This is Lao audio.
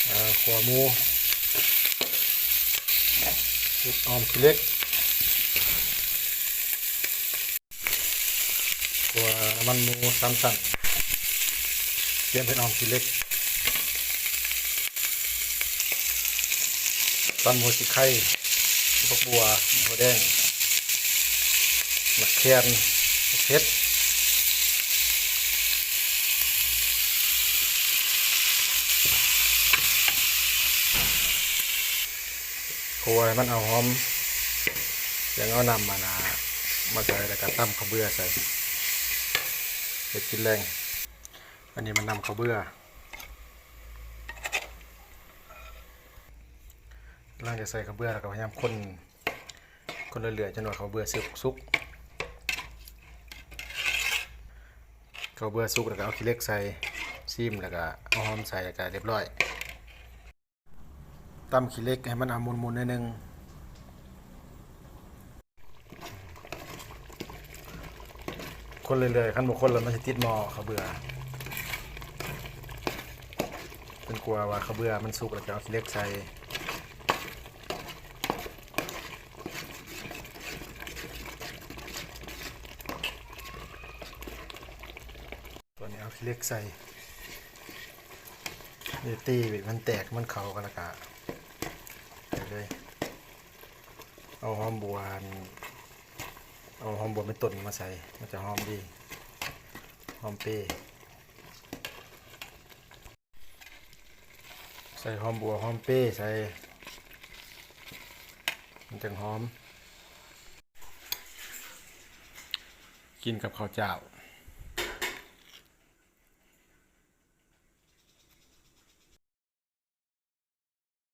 ເອີ ຂົ້ວໝູ ເຮັດຫອມຂີ້ເຫຼັກ ຂົ້ວນ້ຳມັນໝູສາມຊັ້ນ ກຽມເຮັດຫອມຂີ້ເຫຼັກ ຕຳຫົວສີໄຄ ຜັກບົ່ວ ຫົວແດງ ໝາກແຄນ ໝາກເຜັດ ຂົ້ວໃຫ້ມັນເອົາຫອມ ຈັ່ງເອົານ້ຳມານະ ມາໃສ່ ແລ້ວກະຕຳເຂົ້າເບືອໃສ່ ເຮັດກິນແລງ. ອັນນີ້ມັນນຳເຂົ້າເບືອ ຫຼັງຈາກໃສ່ເຂົ້າເບືອແລ້ວກໍພະຍາຍາມຄົນ ຄົນເລື້ອຍໆ ຈົນວ່າເຂົ້າເບືອສຸກ ສຸກ ເຂົ້າເບືອສຸກແລ້ວກໍເອົາຂີ້ເຫຼັກໃສ່ ຊີມ ແລ້ວກໍເອົາຫອມໃສ່ ແລ້ວກໍລຽບຮ້ອຍ. ຕຳຂີ້ເຫຼັກໃຫ້ມັນເອົາມົນໆ ໜ້ອຍໜຶ່ງ ຄົນເລື້ອຍໆ ຄັນບໍ່ຄົນແລ້ວມັນຊິຕິດໝໍ້ເຂົ້າເບືອ ຈົນກວ່າວ່າເຂົ້າເບືອມັນສຸກແລ້ວຈະເອົາຂີ້ເຫຼັກໃສ່. ຕອນນີ້ເອົາຂີ້ເຫຼັກໃສ່ ນີ້ຕີໃຫ້ມັນແຕກ ມັນເຂົ້າກັນ ແລ້ວກະໃສ່ເລີຍ ເອົາຫອມບົວ ເອົາຫອມບົວເປັນຕົ້ນມາໃສ່ ມັນຈະຫອມດີ ຫອມເປ ໃສ່ຫອມບົວ ຫອມເປໃສ່ ມັນຈັ່ງຫອມ ກິນກັບເຂົ້າຈ້າວ.